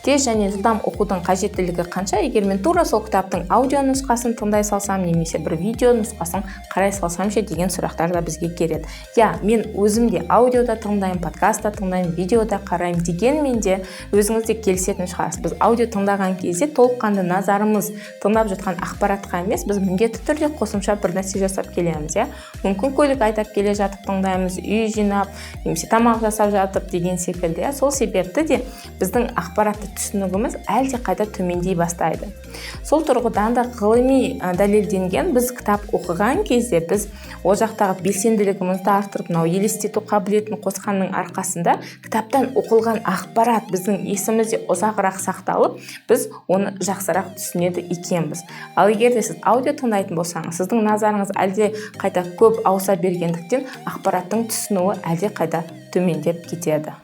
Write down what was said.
Тез және жылдам оқудың қажеттілігі қанша, егер мен тура сол кітаптың аудио нұсқасын тыңдай салсам немесе бір видео нұсқасын қарай салсам ше деген сұрақтар да бізге келеді. Иә, мен өзім де аудио да тыңдаймын, подкаст та тыңдаймын, видео да қараймын. Дегенмен де өзіңіз де келісетін шығарсыз, біз аудио тыңдаған кезде толыққанды назарымыз тыңдап жатқан ақпаратқа емес, біз міндетті түрде қосымша бір нәрсе жасап келеміз. Иә, мүмкін, көлік айдап келе жатып тыңдаймыз, үй жинап немесе тамақ жасап жатып деген секілді. Иә, сол себепті де біздің ақпаратты түсінігіміз әлдеқайда төмендей бастайды. Сол тұрғыдан да ғылыми дәлелденген, біз кітап оқыған кезде біз ол жақтағы белсенділігімізді арттырып, мынау елестету қабілетін қосқанның арқасында кітаптан оқылған ақпарат біздің есімізде ұзағырақ сақталып, біз оны жақсырақ түсінеді екенбіз. Ал егер де сіз аудио тыңдайтын болсаңыз, сіздің назарыңыз әлде қайда көп ауыса бергендіктен, ақпараттың түсінуі әлде қайда төмендеп кетеді.